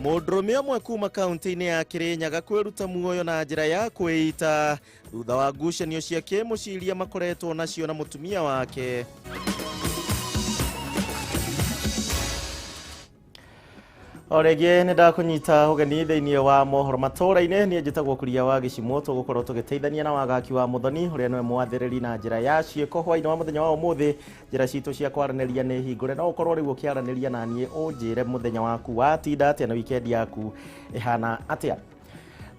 Mũndũrũme ũmwe kuma kaunti-inĩ ya Kĩrĩnyaga kwĩruta muoyo na njĩra ya kwĩita thutha wa ngucanio cia kĩmũciĩ iria makoretwo nacio na mũtumia wake. O rĩngĩ nĩ ndakũnyita ũgeni thĩinĩ wa mohoro matũũra-inĩ. Niĩ njĩtagwo Kuria wa Gĩcimũ. Tũgũkorwo tũgĩteithania na Wagaki wa Mũthoni, ũrĩa nĩwe mwathĩrĩri na njĩra ya ciĩko. Hwaĩ-inĩ wa mũthenya wa ũmũthĩ, njĩra citũ cia kwaranĩria nĩ hingũre, no ũkorwo rĩu ũkĩaranĩria na niĩ, ũnjĩre mũthenya waku watinda atĩa na wikendi yaku ĩhana atĩa.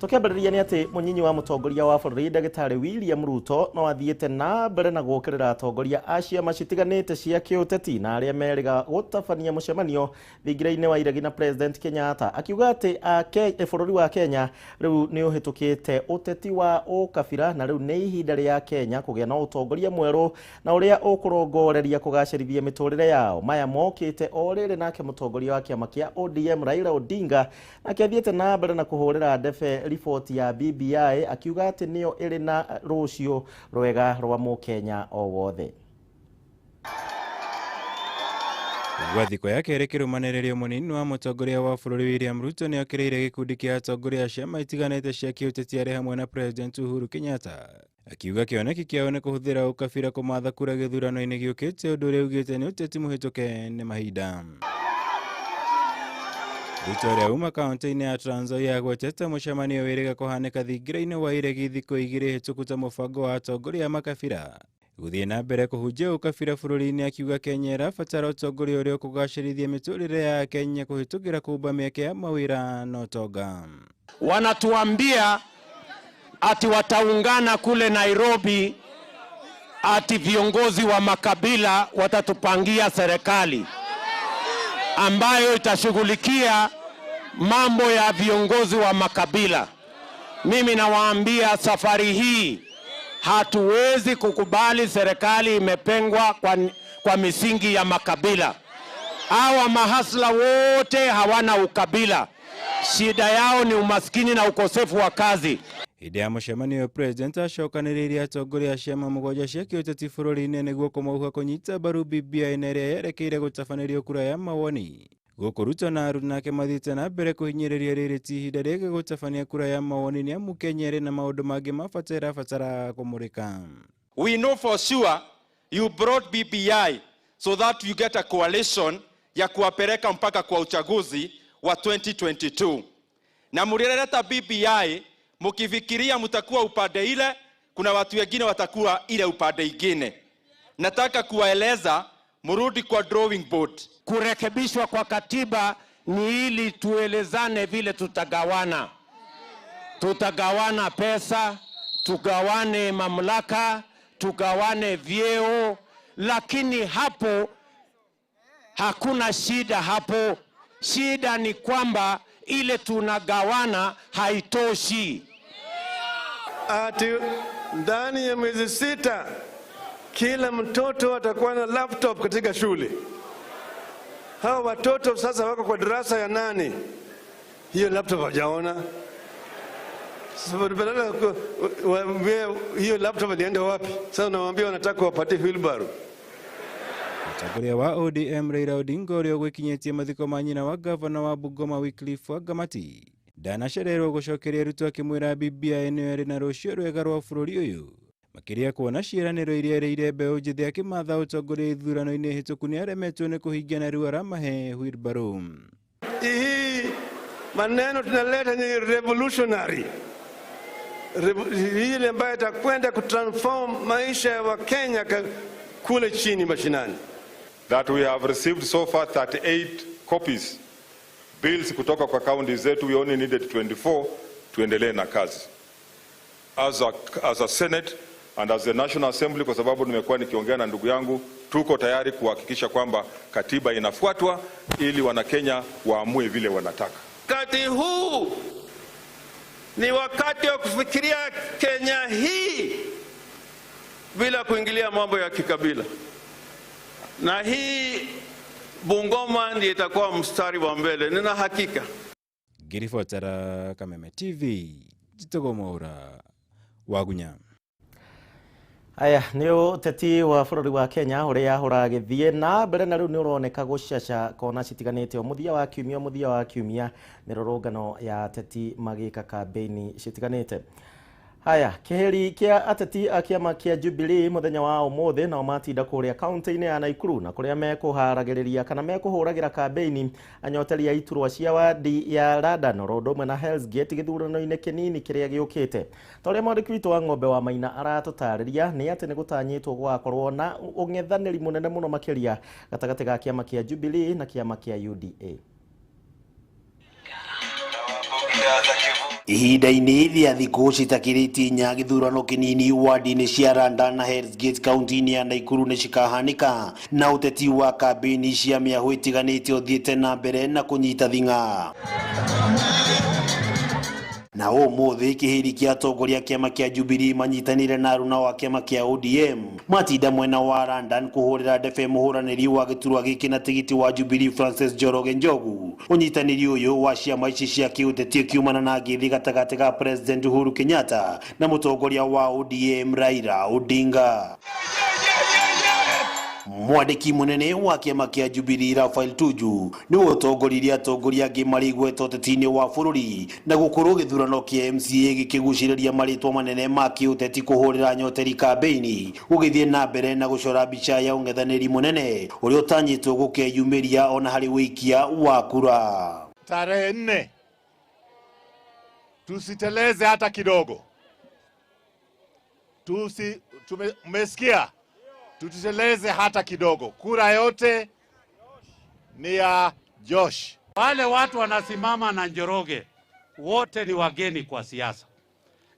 Tũkĩambĩrĩria nĩ atĩ mũnyinyi wa mũtongoria wa bũrũri Ndagĩtarĩ William Ruto no athiĩte na mbere na gũũkĩrĩra atongoria a ciama citiganĩte cia kĩũteti na arĩa merĩga gũtabania mũcemanio thingira-inĩ wa iregi na President Kenyatta, akiuga atĩ bũrũri wa Kenya rĩu nĩ ũhĩtũkĩte ũteti wa ũkabira na rĩu nĩ ihinda rĩa Kenya kũgĩa na ũtongoria mwerũ na ũrĩa ũkũrongoreria kũgacĩrithia mĩtũrĩre yao. Maya mokĩte o rĩrĩ nake mũtongoria wa kĩama kĩa ODM Raila Odinga nake athiĩte na mbere na kũhũrĩra ndebe riboti ya BBI, akiuga atĩ nĩyo ĩrĩ na rũciũ rwega rwa mũkenya o wothe. Gwa thikũ ya kerĩ kĩrũmanĩrĩrio, mũnini wa mũtongoria wa bũrũri William Ruto nĩ okĩrĩire gĩkundi kĩa atongoria a ciama itiganĩte cia kĩũteti arĩ hamwe na President Uhuru Kenyatta, akiuga kĩoneki kĩao nĩ kũhũthĩra ũkabira kũmatha kura gĩthurano-inĩ gĩũkĩte, ũndũ ũrĩa augĩte nĩ ũteti mũhĩtũke nĩ mahinda. Ruto, ũrĩa uma kaunti-inĩ ya Trans Nzoia, agwetete mũcemanio wĩrĩga kũhanĩka thingira-inĩ wa iregi thikũ 2 hĩtũku ta mũbango wa atongoria a makabira gũthiĩ na mbere kũhunjia ũkabira bũrũri-inĩ, akiuga Kenya ĩrabatara ũtongoria ũrĩa ũkũgacĩrithia mĩtũrĩre ya Kenya kũhĩtũkĩra kũmba mĩeke ya mawĩra na ũtonga. Wanatuambia ati wataungana kule Nairobi, ati viongozi wa makabila watatupangia serikali ambayo itashughulikia mambo ya viongozi wa makabila. Mimi nawaambia, safari hii hatuwezi kukubali serikali imepangwa kwa misingi ya makabila. Hawa mahasla wote hawana ukabila, shida yao ni umaskini na ukosefu wa kazi. Hĩndĩ ya mũcemanio ũyũ, President acokanĩrĩirie atongoria a ciama 7 cia kĩũteti bũrũri-inĩ nĩguo kũmauha kũnyita mbaru BBI na ĩrĩa yerekeire gũtabanĩrio kura ya mawoni. Gũkũ Ruto na arutwo nake mathiĩte na mbere kũhinyĩrĩria rĩrĩ ti ihinda rĩega gũtabania kura ya mawoni, nĩ amu Kenya ĩrĩ na maũndũ mangĩ ma bata ĩrabatara kũmũrĩka. We know for sure you brought BBI so that you get a coalition ya kuwapeleka mpaka kwa uchaguzi wa 2022. Na mlileta BBI mkifikiria mtakuwa upande ile, kuna watu wengine watakuwa ile upande ingine. Nataka kuwaeleza mrudi kwa drawing board. Kurekebishwa kwa katiba ni ili tuelezane vile tutagawana. Tutagawana pesa, tugawane mamlaka, tugawane vyeo, lakini hapo hakuna shida hapo. Shida ni kwamba ile tunagawana haitoshi. Ati ndani ya miezi 6 kila mtoto atakuwa na laptop katika shule. Hawa watoto sasa wako kwa darasa ya 8, hiyo laptop hawajaona. Sasa badala waambie hiyo laptop ilienda wapi? Sasa nawaambia wanataka wapatie wheelbarrow. Mũtongoria wa ODM Raila Odinga, ũrĩa ũgwĩkinyĩtie mathiko ma nyina wa gavana wa Bungoma Wycliffe Wangamati, ndanacererwo gũcokeria Ruto, akĩmwĩra BBI nĩyo ĩrĩ na rũciũ rwega rwa bũrũri ũyũ, makĩria kuona ciĩranĩro iria erĩire mbeũ njĩthĩ akĩmatha ũtongoria ithurano-inĩ hĩtũku nĩ aremetwo nĩ kũhingia na rĩu aramahe wheelbarrow. Hii maneno tunaleta ni revolutionary, ile ambayo itakwenda kutransform maisha ya Wakenya kule chini mashinani. That we have received so far 38 copies bills kutoka kwa kaunti zetu, we only needed 24. Tuendelee na kazi as a Senate and as the National Assembly, kwa sababu nimekuwa nikiongea na ndugu yangu, tuko tayari kuhakikisha kwamba katiba inafuatwa ili Wanakenya waamue vile wanataka. Wakati huu ni wakati wa kufikiria Kenya hii bila kuingilia mambo ya kikabila, na hii Bungoma ndiye itakuwa mstari wa mbele, nina hakika. Ngĩribotera Kameme TV, njĩtagwo Mwaura Wagunya. Aya nĩ ũteti wa bũrũri wa Kenya ũrĩa ũragĩthiĩ na mbere na rĩu nĩ ũroneka gũcaca kona citiganĩte o mũthia wa kiumia, o mũthia wa kiumia mĩrũrũngano ya ateti magĩka kambĩini citiganĩte. Haya, kĩhĩri kĩa ateti a kĩama kĩa Jubilee mũthenya wa ũmũthĩ nao matinda kũrĩa kaunti-inĩ ya Naikuru na kũrĩa mekũharagĩrĩria kana mekũhũragĩra kambĩini anyoteri a iturwa cia wadi ya London oro ũndũ ũmwe na Hell's Gate gĩthurano-inĩ kĩnini kĩrĩa gĩũkĩte. Ta ũrĩa mwandĩki witũ wa Ng'ombe wa Maina aratũtarĩria nĩ atĩ nĩ gũtanyĩtwo gũgakorwo na ũng'ethanĩri mũnene mũno makĩria gatagatĩ ga kĩama kĩa Jubilee na kĩama kĩa UDA. Ihinda-inĩ rĩa thikũ citakĩrĩtie inya gĩthurano kĩnini wadi-inĩ cia Randa na Hell's Gate kaunti-inĩ ya Naikuru nĩ cikahanĩka na ũteti wa kambĩini cia mĩahũ ĩtiganĩte ũthiĩte na mbere na kũnyita thing'a. Na ũmũthĩ kĩhĩri kĩa atongoria kĩama kĩa Jubilee manyitanĩire na aruna wa kĩama kĩa ODM matinda mwena wa London kũhũrĩra ndebe mũhũranĩri wa gĩturwa gĩkĩ na tigiti wa Jubilee Francis Njoroge Njogu. Ũnyitanĩri ũyũ wa ciama ici cia kĩũteti ũkiumana na ngeithi gatagatĩ ga President Uhuru Kenyatta na mũtongoria wa ODM Raila Odinga. Mwandĩki mũnene wa kĩama kĩa Jubilee Raphael Tuju nĩwe ũtongoririe atongoria angĩ marĩ igweta ũteti-inĩ wa bũrũri na gũkorwo gĩthurano kĩa MCA gĩkĩgucĩrĩria marĩtwa manene ma kĩũteti kũhũrĩra nyoteri kambĩini gũgĩthiĩ na mbere na gũcora mbica ya ũng'ethanĩri mũnene ũrĩa ũtanyĩtwo gũkeyumĩria ona harĩ wĩikia wa kura. Tarehe 4 tusiteleze hata kidogo. Tumesikia? Tuteleze hata kidogo. Kura yote ni ya Josh. Wale watu wanasimama na Njoroge wote ni wageni kwa siasa.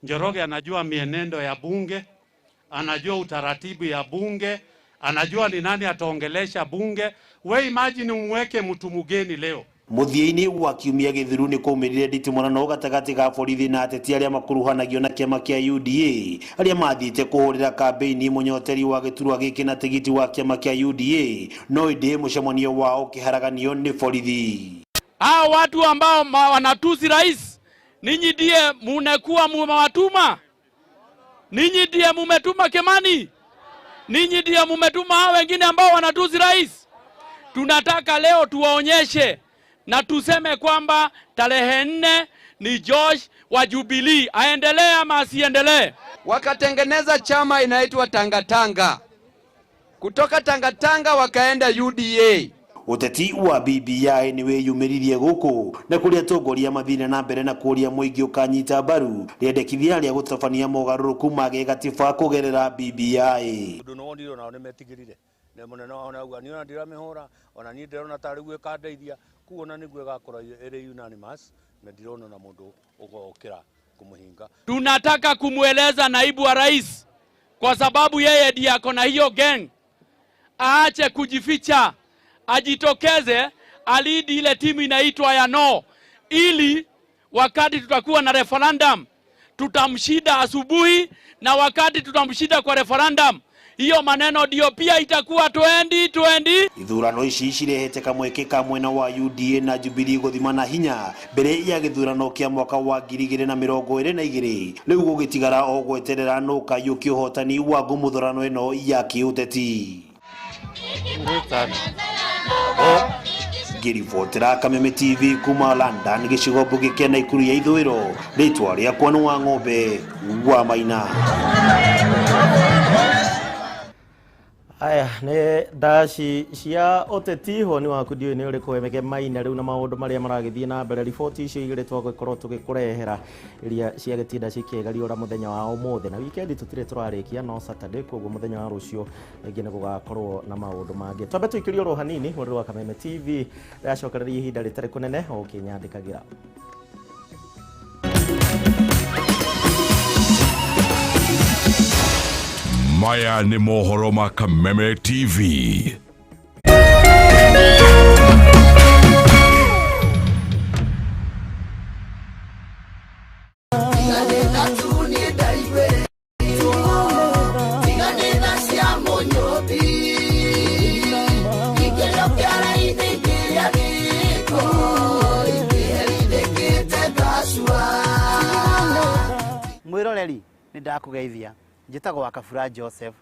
Njoroge anajua mienendo ya bunge, anajua utaratibu ya bunge, anajua ni nani ataongelesha bunge. We imagine umweke mtu mgeni leo. Mũthia-inĩ wa kiumia gĩthiru nĩ kwaumĩrire nditimũrano gatagatĩ ga borithi na ateti arĩa makuruhanagio na kĩama kĩa UDA arĩa mathiĩte kũhũrĩra kambĩini mũnyoteri wa gĩturwa gĩkĩ na tigiti wa kĩama kĩa UDA no ĩndĩ mũcemanio wao ũkĩharaganio nĩ borithi. Hao watu ambao wanatusi rais, ninyi ndiye munekuwa mumewatuma? Ninyi ndiye mumetuma Kimani? Ninyi ndiye mumetuma hao wengine ambao wanatusi rais? Tunataka leo tuwaonyeshe na tuseme kwamba tarehe 4 ni Josh wa Jubilee, aendelee ama asiendelee. Wakatengeneza chama inaitwa Tangatanga. Kutoka Tangatanga wakaenda UDA. Ũteti wa BBI nĩ wĩyumĩririe gũkũ na kũrĩa atongoria mathire na mbere na kũria mũingĩ ũkanyita mbaru rĩendekithia rĩa gũtabania mogarũrũku ma gĩgatiba kũgerera BBI. Ũndũ nĩwonire onao nĩmetigĩrire na mũnene wao nĩauga niĩ ona ndiramĩhũra ona niĩ ndĩrona tarĩ guo ĩkandeithia kuo ona nĩguo ĩgakorwo ĩrĩ unanimous na ndirona na mũndũ ũgokĩra kũmũhinga. Tunataka kumweleza naibu wa rais, kwa sababu yeye ndiye ako na hiyo gang, aache kujificha, ajitokeze, alidi ile timu inaitwa ya no, ili wakati tutakuwa na referendum tutamshinda asubuhi, na wakati tutamshinda kwa referendum hiyo maneno ndio pia itakuwa 2020. Ithurano ici cirehete kamweke ka mwena wa UDA na Jubilee guthimana hinya mbere ya githurano kia mwaka wa 2022 riu gugitigara o gweterera no kayuki uhotani wa ngumuthurano ino ya kiuteti. Ngĩribotera Kameme TV kuma London gĩcigo mbunge kĩa Naikuru ya ithũĩro, rĩtwa rĩakwa nĩ wa Ng'ombe wa Maina. Aya nĩ ndaci cia ũteti ho nĩ waku ndiũĩ nĩ ũrĩkũ Emeke Maina rĩu na maũndũ marĩa maragĩthiĩ na mbere riboti icio igĩrĩ twagĩkorwo tũgĩkũrehera iria ciagĩtinda cikĩgariũra mũthenya wa ũmũthĩ na wikendi tũtirĩ tũrarĩkia no Saturday, koguo mũthenya wa rũciũ rĩngĩ nĩ gũgakorwo na maũndũ mangĩ. Twambe tũikĩrie oro hanini mwena wa Kameme TV rĩracokereria ihinda rĩtarĩ kũnene o ũkĩnyandĩkagĩra. Maya ni mohoro ma Kameme TV. Mwiroreri ni ndakugeithia Njĩtagwo Wakabura Joseph.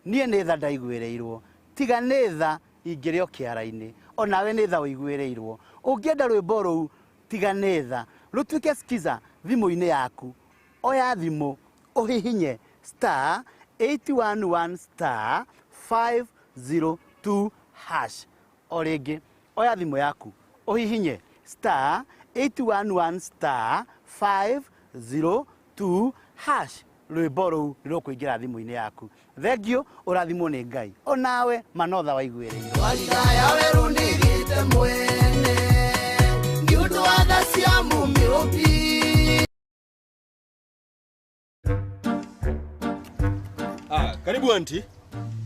Niĩ nĩ tha ndaiguĩrĩirwo, tiga nĩ tha ingĩrĩ o kĩara-inĩ, onawe nĩ tha ũiguĩrĩirwo. Ũngĩenda rwĩmbo rũu tiga nĩ tha rũtuĩke skiza thimũ-inĩ yaku, oya thimũ ũhihinye star 811 star 502 hash. O rĩngĩ oya thimũ yaku ũhihinye star 811 star 502 hash, rwĩmbo rũu nĩ rũkũingĩra thimũ-inĩ yaku. Thengiũ, ũrathimwo nĩ Ngai, onawe manotha waiguĩrĩirwo. Warigaya werũ ndigĩte mwene nĩ ũndũ wa tha cia Mũmĩũmbi. Ah, karibu auntie.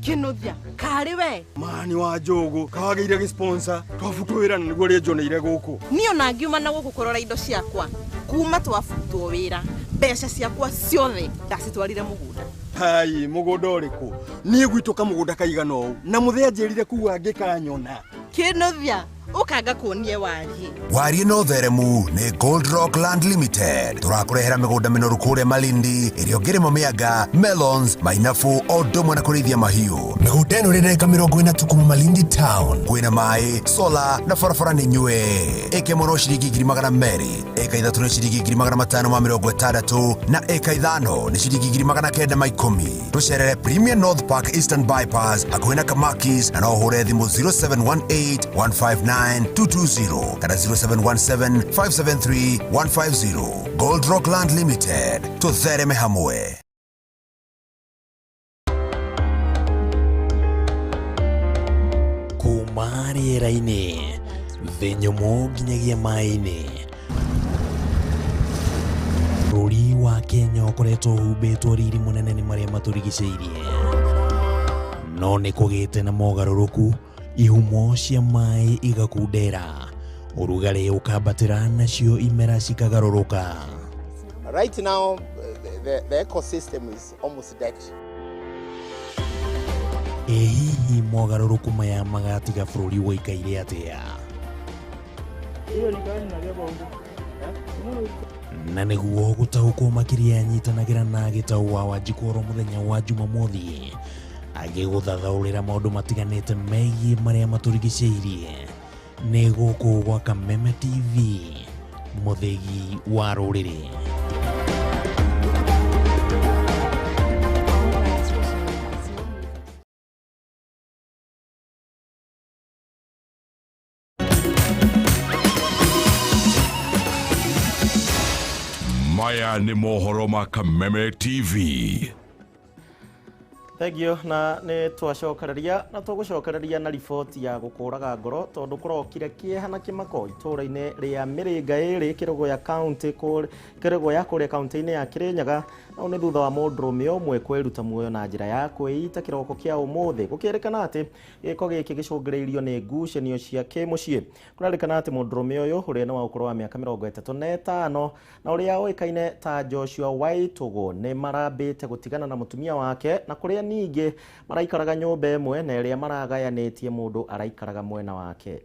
Kinuthia, karĩ we? Mani wa njogu kawagĩire gĩ-sponsor twabutwo wĩra na nĩguo rĩnjoneire gũkũ. Niĩ ona ngiuma na gũkũ kũrora indo ciakwa kuma twabutwo wĩra, mbeca ciakwa ciothe ndacitwarire mũgũnda. Hai, mũgũnda ũrĩkũ? Niĩ gwitũ kamũgũnda kaigana ũũ na mũthee anjĩrire kuga angĩkanyona. Kinuthia, ũkanga kuonie wariĩ. Wariĩ no theremu nĩ Gold Rock Land Limited. Tũrakũrehera mĩgũnda mĩnoru kũrĩa Malindi ĩrĩa ũngĩrĩma mĩanga, melons, mainabu o ũndũ ũmwe na kũrĩithia mahiũ. Mĩgũnda ĩno ĩrĩ ndagĩka 40 kuma Malindi town. Kwĩna maĩ, solar na barabara nĩ nyue. Ĩka ĩmwe no ciringi 200,000, ĩka 3 nĩ ciringi 560,000 na ĩka 5 nĩ ciringi 910,000. Tũcerere Premier North Park Eastern Bypass hakuhĩ na Kamakis na no ũhũre thimũ 0718 159 220 kana 0717 573 150. Gold Rock Land Limited, tũthereme hamwe. Kuma rĩera-inĩ, thĩ nyũmũ nginyagia maĩ-inĩ, bũrũri wa Kenya ũkoretwo ũhumbĩtwo riri mũnene nĩ marĩa matũrigicĩirie, no nĩ kũgĩte na mogarũrũku, ihumo cia maĩ igakundera, ũrugarĩ ũkambatĩra nacio imera cikagarũrũka. Right now, the ecosystem is almost dead. Ĩ hihi mogarũrũku maya magatiga bũrũri ũikaire atĩa? Na nĩguo gũtaũkwo makĩria, nyitanagĩra na Gĩtaũ wa Wanjikũ oro mũthenya wa Jumamothi agĩgũthathaũrĩra maũndũ matiganĩte megiĩ marĩa matũrigicĩirie. Nĩ gũkũ gwa Kameme TV, mũthĩgi wa rũrĩrĩ. Maya nĩ mohoro ma Kameme TV. Thengiũ, na nĩ twacokereria na tũgũcokereria na riboti ya gũkũraga ngoro tondũ kũrokire kĩeha na kĩmako itũũra-inĩ rĩa Mĩrĩnga ĩrĩ Kĩrũgũya kaunti Kĩrũgũya kũrĩa kaunti-inĩ ya Kĩrĩnyaga, na ũũ nĩ thutha wa mũndũrũme ũmwe kwĩruta muoyo na njĩra ya kwĩita kĩroko kĩa ũmũthĩ. Gũkĩrĩkana atĩ gĩko gĩkĩ gĩcũngĩrĩirio nĩ ngucanio cia kĩmũciĩ. Kũrerĩkana atĩ mũndũrũme ũyũ ũrĩa nĩ wa ũkũrũ wa mĩaka 35 na ũrĩa ũĩkaine ta Joshua Waitũgũ nĩ marambĩte gũtigana na mũtumia wake, na kũrĩa ningĩ maraikaraga nyũmba ĩmwe na ĩrĩa maragayanĩtie mũndũ araikaraga mwena wake.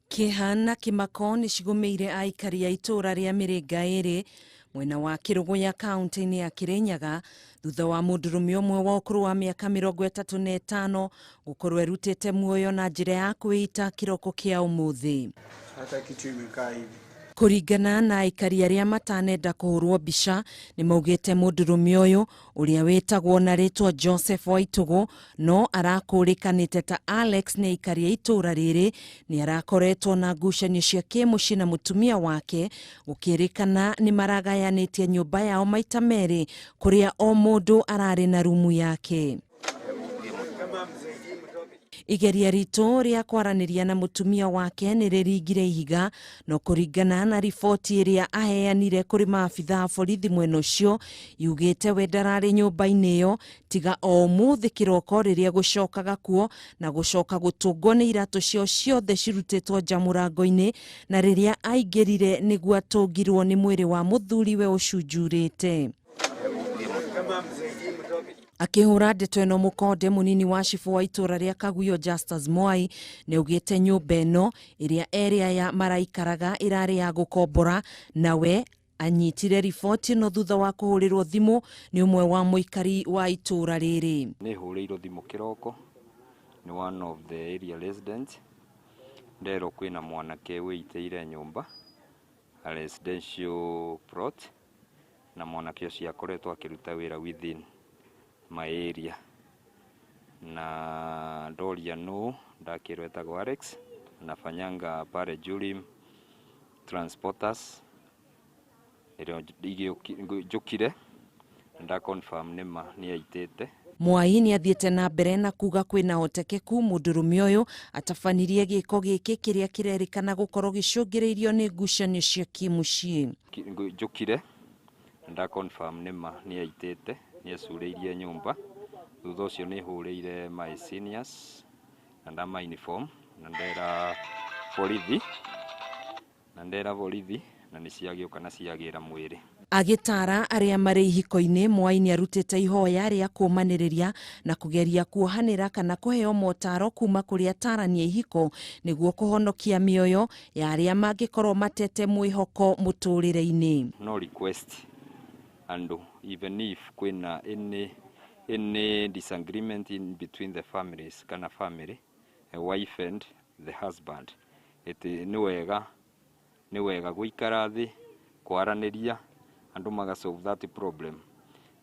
Kĩeha na kĩmako nĩ cigũmĩire aikari a itũũra rĩa Mĩrĩnga ĩrĩ mwena wa Kĩrũgũya kaunti-inĩ ya Kĩrĩnyaga thutha wa mũndũrũme ũmwe wa ũkũrũ wa mĩaka 35 gũkorwo erutĩte muoyo na njĩra ya kwĩita kĩroko kĩa ũmũthĩ. Hata kitu imekaa hivi. Kũringana na aikari arĩa matanenda kũhũrwo mbica nĩ maugĩte mũndũrũme ũyũ ũrĩa wĩtagwo na rĩtwa Joseph Waitũgũ no arakũrĩkanĩte ta Alex nĩ aikari a itũũra rĩrĩ nĩ arakoretwo na ngucanio cia kĩmũciĩ na mũtumia wake, gũkĩrĩkana nĩ maragayanĩtie nyũmba yao maita merĩ kũrĩa o mũndũ ararĩ na rumu yake. Igeria ritũ rĩa kwaranĩria na mũtumia wake nĩ rĩringire ihiga, no kũringana na riboti ĩrĩa aheanire kũrĩ maabitha a borithi mwena ũcio yugĩte we ndararĩ nyũmba-inĩ ĩyo tiga o ũmũthĩ kĩroko rĩrĩa gũcokaga kuo na gũcoka gũtũngwo nĩ iratũ ciao ciothe cirutĩtwo nja mũrango-inĩ, na rĩrĩa aingĩrire nĩguo atũngirwo nĩ mwĩrĩ wa mũthuriwe ũcunjurĩte. Akĩhũra ndeto ĩno mũkonde, mũnini wa cibũ wa itũũra rĩa Kaguyo Justus Mwai nĩ augĩte nyũmba ĩno ĩrĩa erĩ aya maraikaraga ĩrarĩ ya gũkombora, nawe Anyitire riboti ĩno thutha wa kũhũrĩrwo thimũ nĩ ũmwe wa mũikari wa itũra rĩrĩ. Nĩ hũrĩirwo thimũ kĩroko nĩ one of the area residents, nderwo kwĩna mwanake wĩitĩire nyũmba a residential plot, na mwanake ũcio akoretwo akĩruta wĩra within my area, na ndoria nũ ndakĩrwo etagwo Alex, anafanyanga pale Julim Transporters. Ĩrĩa njũkire nda confirm nĩma nĩ aitĩte. Mwai nĩ athiĩte na mbere na kuga kwĩna ũhotekeku mũndũrũme ũyũ atabanirie gĩko gĩkĩ kĩrĩa kĩrerĩkana gũkorwo gĩcũngĩrĩirio nĩ ngucanio cia kĩmũciĩ. Njũkire nda confirm nĩma nĩ aitĩte, nĩ ecurĩirie nyũmba. Thutha ũcio nĩ hũrĩire my seniors na ndama uniform na ndera borithi na nĩ ciagĩũka na ciagĩra mwĩrĩ. Agĩtara arĩa marĩ ihiko-inĩ, Mwai nĩ arutĩte ihoya rĩa kũmanĩrĩria na kũgeria kuohanĩra kana kũheo motaro kuma kũrĩ atarani a ihiko nĩguo kũhonokia mĩoyo ya arĩa mangĩkorwo matete mwĩhoko mũtũrĩre-inĩ. No request andũ even if kwĩna any disagreement in between the families kana family, a wife and the husband, ĩtĩ nĩ wega gũikara thĩ kwaranĩria andũ maga solve that problem.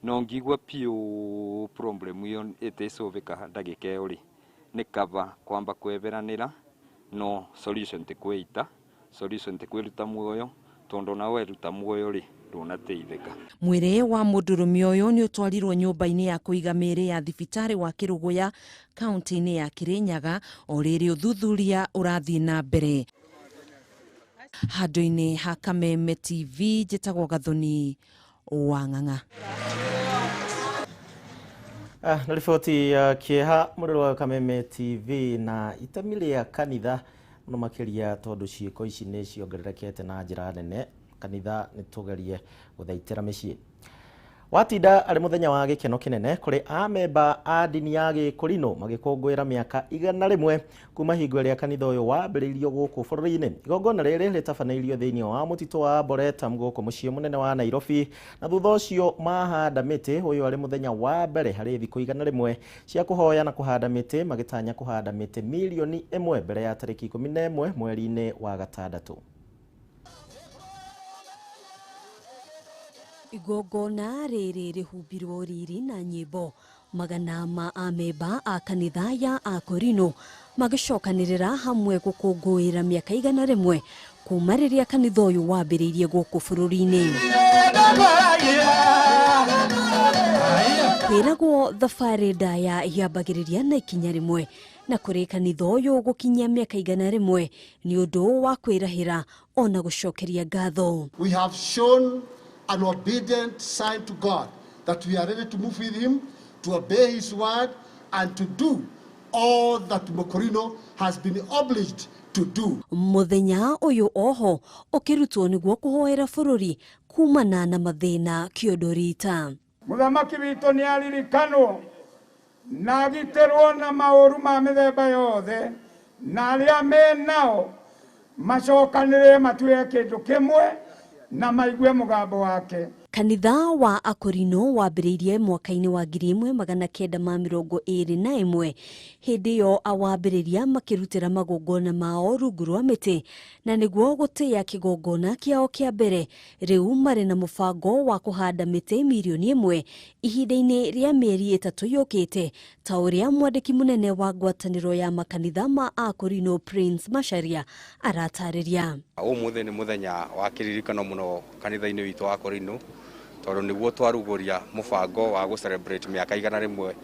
No ngigua piũ problem ĩyo ĩtĩcoveka ndagĩka ĩyo rĩ, nĩ kaba kwamba kweberanĩra, no solution ti kwĩita, solution ti kwĩruta muoyo, tondũ na weruta muoyo rĩ ndũnateithĩka. Mwĩrĩ wa mũndũrũme ũyũ nĩ ũtwarirwo nyũmba-inĩ ya kũiga mĩĩrĩ ya thibitarĩ wa Kĩrũgũya kaunti-inĩ ya Kĩrĩnyaga o rĩrĩ ũthuthuria ũrathiĩ na mbere. Handũ-inĩ ha Kameme TV njĩtagwo Gathoni wa Ng'ang'a. Na riboti ya kĩeha mũrĩro wa Kameme TV na itemi rĩa kanitha mũno makĩria tondũ ciĩko ici nĩ ciongererekete na njĩra nene. Kanitha nĩ tũgerie gũthaitĩra mĩciĩ. Watinda arĩ mũthenya wa gĩkeno kĩnene kũrĩ amemba a ndini ya Gĩkũrinũ magĩkũngũĩra mĩaka 101 kuma hingo ĩrĩa kanitha ũyũ wambĩrĩirio gũkũ bũrũri-inĩ. Igongona rĩrĩ rĩtabanĩirio thĩinĩ wa mũtitũ wa Arboretum gũkũ mũciĩ mũnene wa Nairobi, na thutha ũcio mahanda mĩtĩ. Ũyũ arĩ mũthenya wa mbere harĩ thikũ 101 cia kũhoya na kũhanda mĩtĩ, magĩtanya kũhanda mĩtĩ mirioni 1 mbere ya tarĩki 11 mweri-inĩ wa gatandatũ. Igongona rĩrĩ rĩhumbirwo riri na nyĩmbo. Magana ma amemba a kanitha ya Akorino magĩcokanĩrĩra hamwe gũkũngũĩra mĩaka 101 kuma rĩrĩa kanitha ũyũ wambĩrĩirie gũkũ bũrũri-inĩ. Kwĩragwo thabarĩ ndaya yambagĩrĩria na ikinya rĩmwe, na kũrĩ kanitha ũyũ gũkinyia mĩaka 101 nĩ ũndũ wa kwĩrahĩra ona gũcokeria ngatho. We have shown an obedient sign to God that we are ready to move with him, to obey his word, and to do all that Mokorino has been obliged to do. Mũthenya ũyũ oho ũkĩrutwo nĩguo kũhoera bũrũri kumana na mathĩna kĩondo rita. Mũthamaki witũ nĩ aririkanwo na agitĩrwo na maũru ma mĩthemba yothe, na arĩa me nao macokanĩrĩre matue kĩndũ kĩmwe na maigue mũgambo wake. Kanitha wa Akorino wambĩrĩirie mwaka-inĩ wa 1921. Hĩndĩ ĩyo awambĩrĩria makĩrutĩra magongona mao rungu rwa mĩtĩ, na nĩguo gũtĩĩa kĩgongona kĩao kĩa mbere. Rĩu marĩ na mũbango wa kũhanda mĩtĩ mirioni 1 ihinda-inĩ rĩa mĩeri 3 yũkĩte, ta ũrĩa mwandĩki mũnene wa ngwatanĩro ya makanitha ma Akorino Prince Macharia aratarĩria. Ũmũthĩ nĩ mũthenya wa kĩririkano mũno kanitha-inĩ witũ wa Akorino, tondũ nĩguo twarugũria mũbango wa gũ celebrate mĩaka 101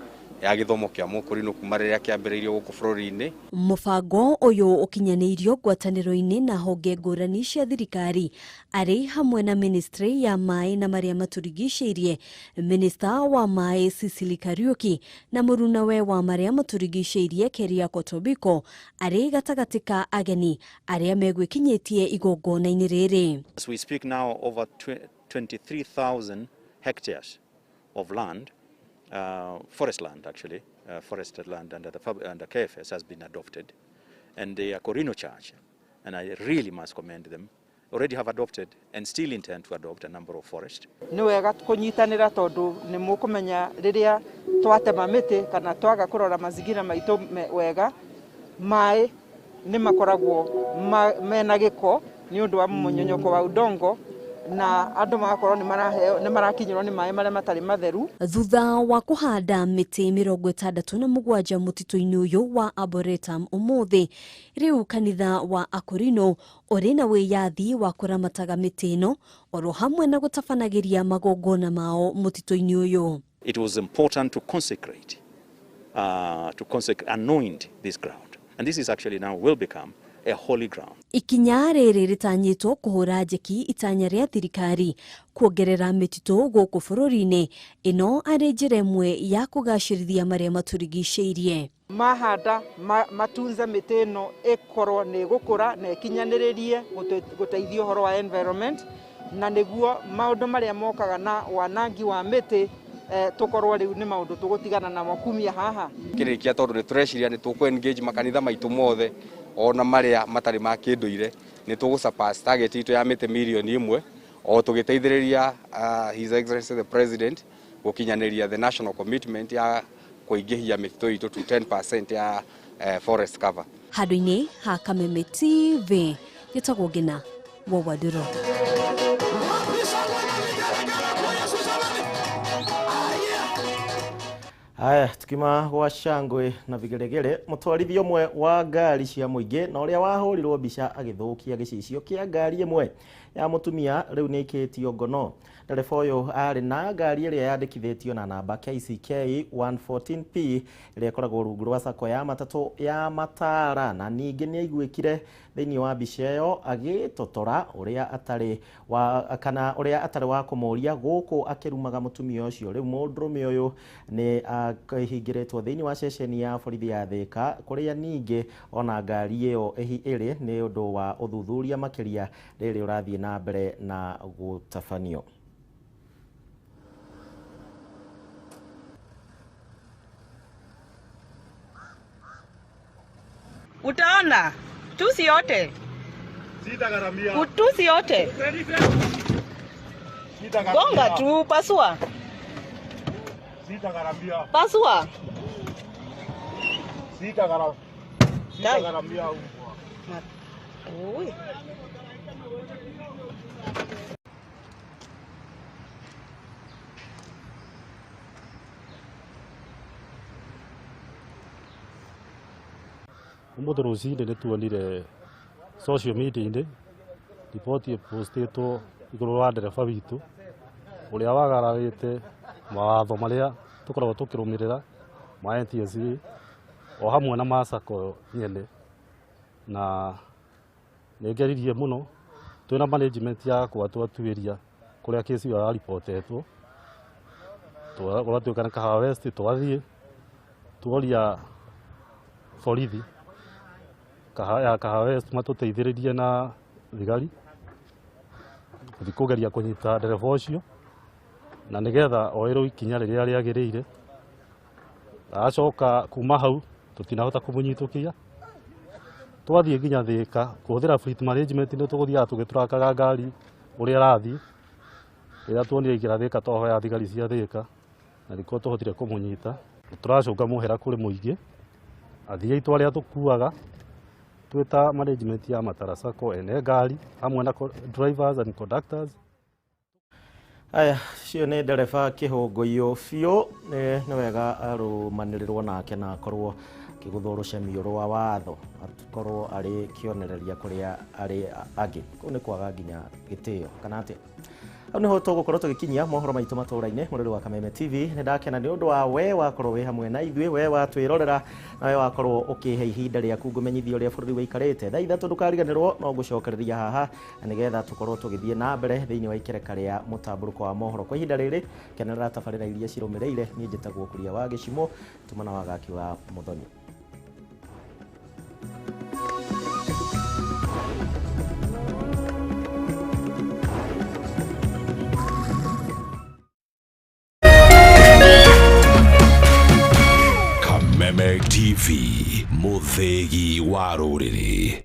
ya gĩthomo kĩa Mũkũrinũ kuma rĩrĩa kĩambĩrĩirio gũkũ bũrũri-inĩ. Mũbango ũyũ ũkinyanĩirio ngwatanĩro-inĩ na honge ngũrani cia thirikari arĩ hamwe na ministry ya maĩ na marĩa matũrigicĩirie, minista wa maĩ Cecily Kariuki na mũrunawe wa marĩa matũrigicĩirie Keriako Tobiko arĩ gatagatĩ ka ageni arĩa megwĩkinyĩtie igongona-inĩ rĩrĩ. As we speak now, over 23,000 hectares of land, forest land actually, forested land under KFS has been adopted. And the Akorino Church, and I really must commend them, already have adopted and still intend to adopt a number of forests. Nĩ wega kũnyitanĩra tondũ nĩ mũkũmenya rĩrĩa twatema mĩtĩ kana twaga kũrora mazingira maitũ wega, maĩ nĩ makoragwo mena gĩko nĩ ũndũ wa mũnyonyoko wa udongo, na andũ magakorwo nĩ marakinyĩrwo nĩ maĩ marĩa matarĩ matheru. Thutha wa kũhanda mĩtĩ 67 mũtitũ-inĩ ũyũ wa Arboretum ũmũthĩ, rĩu kanitha wa Akorino ũrĩ na wĩyathi wa kũramataga mĩtĩ ĩno oro hamwe na gũtabanagĩria magongona mao mũtitũ-inĩ ũyũ. It was important to consecrate, anoint this ground, and this is actually now will become a holy ground. Ikinya rĩrĩ rĩtanyĩtwo kũhũra njeki itanya rĩa thirikari kuongerera mĩtitũ gũkũ bũrũri-inĩ, ĩno arĩ njĩra ĩmwe ya kũgacĩrithia marĩa matũrigicĩirie. Mahanda matunze mĩtĩ ĩno ĩkorwo nĩ ĩgũkũra na ĩkinyanĩrĩrie gũteithia ũhoro wa environment, na nĩguo maũndũ marĩa mokaga na wanangi wa mĩtĩ tũkorwo rĩu nĩ maũndũ tũgũtigana namo kumia haha. Kĩrĩkia tondũ nĩ tũreciria nĩ tũkũ engage makanitha maitũ mothe ona marĩa matarĩ ma kĩndũire, nĩ tũgũ surpass target itũ ya mĩtĩ mirioni 1 o tũgĩteithĩrĩria His Excellency the President gũkinyanĩria the national commitment ya kũingĩhia mĩtitũ itũ to 10% ya forest cover. Handũ-inĩ ha Kameme TV, gĩtagwo Ngina wa Wandũrũ. Haya, tukima gwa shangwe na vigelegele, mũtwarithia ũmwe wa ngari cia mũingĩ na ũrĩa wahũrirwo mbica agĩthũkia gĩcicio kĩa ngari ĩmwe ya mũtumia rĩu nĩ ĩkĩtio ngono. Ndereba ũyũ arĩ na ngari ĩrĩa yandĩkithĩtio na namba KCK 114P ĩrĩa ĩkoragwo rungu rwa sacco ya matatũ ya Matara, na ningĩ nĩ aiguĩkire thĩinĩ wa mbica ĩyo agĩtotora ũrĩa atarĩ wa kana ũrĩa atarĩ wa kũmũria gũkũ akĩrumaga mũtumia ũcio. Rĩu mũndũrũme ũyũ nĩ akĩhingĩrĩtwo thĩinĩ wa ceceni ya borithi ya Thĩka kũrĩa ningĩ ona ngari ĩyo ĩrĩ nĩ ũndũ wa ũthuthuria makĩria rĩrĩ ũrathiĩ na mbere na gũtabanio. Utaona tusi yote, utusi yote, gonga tu, pasua, pasua, sitagaramia. Ui. Umuthi rucini nĩ tuonire social media-inĩ riboti ĩpostĩtwo igũrũ wa ndereba witũ ũrĩa wagararĩte mawatho marĩa tũkoragwo tũkĩrũmĩrĩra ma NTSA o hamwe na ma sacco nyene, na nĩ ngeririe mũno twĩna management yakwa twatuĩria kũrĩa kesi ĩyo yaripotetwo, gwatuĩka nĩ Kahawa West, twathiĩ tuoria borithi ya Kahawa West matũteithĩrĩrie na thigari gũthiĩ kũgeria kũnyita ndereba ũcio na nĩgetha oerwo ikinya rĩrĩa rĩagĩrĩire. Acoka kuma hau tũtinahota kũmũnyitũkia, twathiĩ nginya Thĩka kũhũthĩra fleet management nĩ tũgũthiaga tũgĩtũrakaga ngari ũrĩa ĩrathiĩ. Rĩrĩa tuonire aingĩra Thĩka twahoya thigari cia Thĩka na nĩkuo tũhotire kũmũnyita. Tũracũnga mũhera kũrĩ mũingĩ, athii aitũ arĩa tũkuaga twĩta management ya Matara Sacco ene ngari hamwe na drivers and conductors. Aya, cio nĩ ndereba kĩhũngũyũ biũ, nĩ wega arũmanĩrĩrwo nake na akorwo akĩgũthwo rũcemio rwa watho, akorwo arĩ kĩonereria kũrĩa arĩ angĩ. Kũu nĩ kwaga nginya gĩtĩo kana atĩa? Hau nĩho tũgũkorwo tũgĩkinyia mohoro maitũ matũra-inĩ mũrĩrĩ wa Kameme TV. Nĩ ndakena nĩ ũndũ wa we wakorwo wĩ hamwe na ithuĩ, we watwĩrorera na we wakorwo ũkĩhe ihinda rĩaku ngũmenyithia ũrĩa bũrũri wĩikarĩte. Thaa 3 ndũkariganĩrwo no ngũcokereria haha na nĩgetha tũkorwo tũgĩthiĩ na mbere thĩinĩ wa ikereka rĩa mũtambũrũko wa mohoro. Kwa ihinda rĩrĩ kenerera tabarĩra iria cirũmĩrĩire. Niĩ njĩtagwo Kuria wa Gĩcimo, tũmana wa Gaki wa Mũthoni. Kameme TV, mũthĩgi wa rũrĩrĩ.